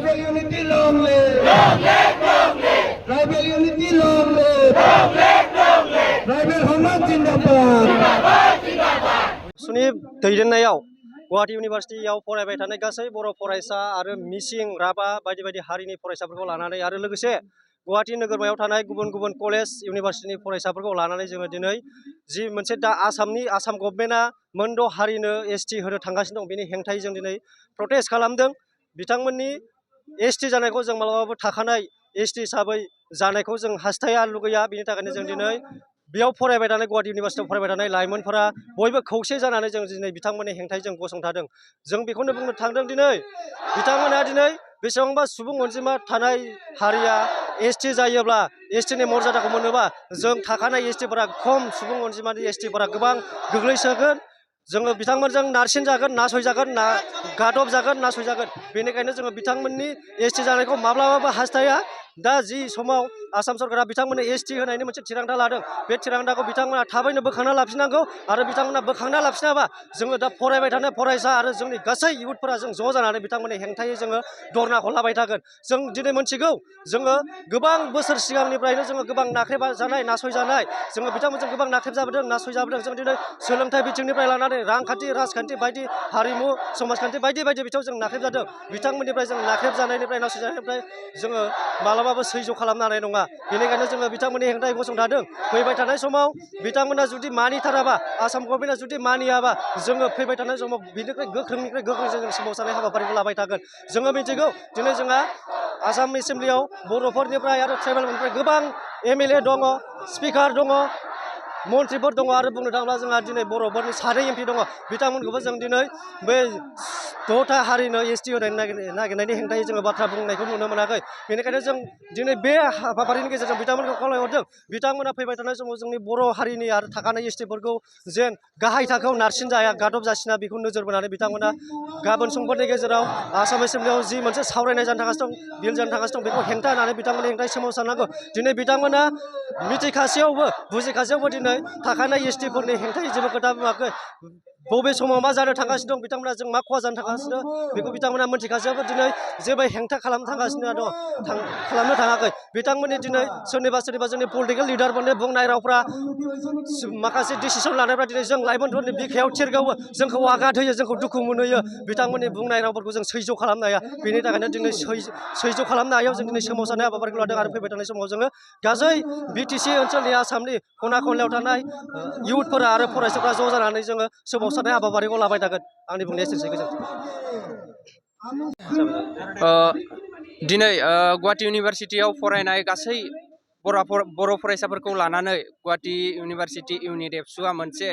Tribal unity long live! Long live! Long live! Tribal unity long live! Long live! Long live! Tribal Hamas Zindabad! Zindabad! Zindabad! सुनि दैदेननायाव गुवाहाटी इउनिभार्सिटियाव फरायबाय थानाय गासै बर' फरायसा आरो मिसिं राभा बायदि बायदि हारिनि फरायसाफोरखौ लानानै आरो लोगोसे गुवाहाटी नोगोरमायाव थानाय गुबुन गुबुन कलेज इउनिभार्सिटिनि फरायसाफोरखौ लानानै जोङो दिनै जि मोनसे दा आसाम गभर्नमेन्टआ मोनद' हारिनो एसटि होनो थांगासिनो दं बेनि हेंथायै जों दिनै प्रटेस्ट खालामदों बिथांमोननि एसटि जानायखौ जों मालाबाबो थाखानाय एसटि हिसाबै जानायखौ जों हास्थाया लुगैया बिनि थाखायनो जों दिनै बेयाव फरायबाय थानाय गुवाहाटी इउनिभार्सिटियाव फरायबाय थानाय लाइमोनफोरा बयबो खौसे जानानै जों दिनै बिथांमोननि हेंथायै जों गसंथादों जों बेखौनो बुंनो थांदों दिनै बिथांमोना दिनै बेसेबांबा सुबुं अनजिमा थानाय हारिया एसटि जायोब्ला एसटिनि मर्यादाखौ मोनोबा जों थाखानाय एसटिफोरा खम सुबुं अनजिमानि एसटिफोरा गोबां गोग्लैसोगोन जोङो बिथांमोनजों नारसिनजागोन नासयजागोन गादबजागोन नासयजागोन बेनिखायनो जोङो बिथांमोननि एसटि जानायखौ माब्लाबाबो हास्थाया दा जि समाव आसाम सरकारा बिथांमोननो एसटि होनायनि मोनसे थिरांथा लादों बे थिरांथाखौ बिथांमोना थाबैनो बोखांना लाफिननांगौ आरो बिथांमोना बोखांना लाफिनाबा जोङो दा फरायबाय थानाय फरायसा आरो जोंनि गासै इयुथफोरा जों ज' जानानै बिथांमोननि हेंथायै जोङो धरनाखौ लाबाय थागोन जों दिनै मोनथिगौ जोङो गोबां बोसोर सिगांनिफ्रायनो जोङो गोबां नाख्रेबजानाय नासयजानाय जोङो बिथांमोनजों गोबां नाख्रेबजाबोदों नासयजाबोदों जों दिनै सोलोंथाइ बिथिंनिफ्राय लानानै रांखान्थि राजखान्थि बायदि हारिमु समाजखान्थि बायदि बायदि बिथिङाव जों नाख्रेबजादों बिथांमोननिफ्राय जों नाख्रेबजानायनिफ्राय नासयजानायनिफ्राय जोङो मालाबाबो सैज्य खालामनो हानाय नङा बेनिखायनो जोङो बिथांमोननि हेंथायै गसंथादों फैबाय थानाय समाव बिथांमोना जुदि मानिथाराबा आसाम गभर्नमेन्टआ जुदि मानियाबा जोङो फैबाय थानाय समाव बिनिफ्राय गोख्रोंनिफ्राय गोख्रोंसिन जों सोमावसारनाय हाबाफारिखौ लाबाय थागोन जोङो मिथिगौ दिनै जोंहा आसाम एसेम्ब्लियाव बर'फोरनिफ्राय आरो ट्राइबेलफोरनिफ्राय गोबां एमएलए दङ स्पिकार दङ मन्थ्रिफोर दङ आरो बुंनो थाङोब्ला जोंहा दिनै बर'फोरनि सानै एमपि दङ बिथांमोनखौबो जों दिनै बै 6था हारिनो एसटि होनायनि नागिरनायनि हेंथायै जोङो बाथ्रा बुंनायखौ नुनो मोनाखै बेनिखायनो जों दिनै बे हाबाफारिनि गेजेरजों बिथांमोनखौ खावलायहरदों बिथांमोना फैबाय थानाय समाव जोंनि बर' हारिनि आरो थाखानाय एसटिफोरखौ जेन गाहाय थाखोआव नारसिनजाया गादब जासिना बेखौ नोजोर बोनानै बिथांमोना गाबोन समफोरनि गेजेराव आसाम एसेम्ब्लियाव जि मोनसे सावरायनाय जानो थांगासिनो दं बिल जानो थांगासिनो दं बेखौ हेंथा होनानै बिथांमोननि हेंथायै सोमावसारनांगौ दिनै बिथांमोना मिथिखासेयावबो बुजिखासेयावबो दिनै थाखानाय एसटिफोरनि हेंथायै जेबो खोथा बुङाखै बबे समाव मा जानो थांगासिनो दं बिथांमोना जों मा खहा जानो थांगासिनो बेखौ बिथांमोना मिथिखासेयावबो दिनै जेबो हेंथा खालामनो थांगासिनो दं खालामनो थाङाखै बिथांमोननि दिनै सोरनिबा जोंनि पलिटिकेल लिडारफोरनि बुंनाय रावफ्रा माखासे डिसिसन लानायफ्रा दिनै जों लाइमोनफोरनि बिखायाव थिरगावो जोंखौ आघात होयो जोंखौ दुखु मोनहोयो बिथांमोननि बुंनाय रावफोरखौ जों सैज्य खालामनो हाया बेनि थाखायनो दिनै सैज्य खालामनो हायाव जों दिनै सोमावसारनाय हाबाफारिखौ लादों आरो फैबाय थानाय समाव जोङो गासै बिटिसि ओनसोलनि आसामनि खना खनलायाव थानाय इयुथफोरा आरो फरायसाफ्रा ज' जानानै जोङो सोमावसारनाय हाबाफारिखौ लाबाय थागोन आंनि बुंनाया एसेनोसै गोजोन्थों दिनै गुवाहाटी इउनिभार्सिटियाव फरायनाय गासै बर' फरायसाफोरखौ लानानै गुवाहाटी इउनिभार्सिटि इउनिट एबसुआ मोनसे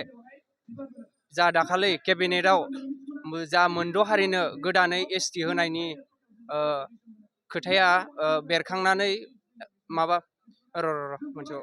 जा दाखालि केबिनेटआव जा मोनद' हारिनो गोदानै एसटि होनायनि खोथाया बेरखांनानै माबा मोनसे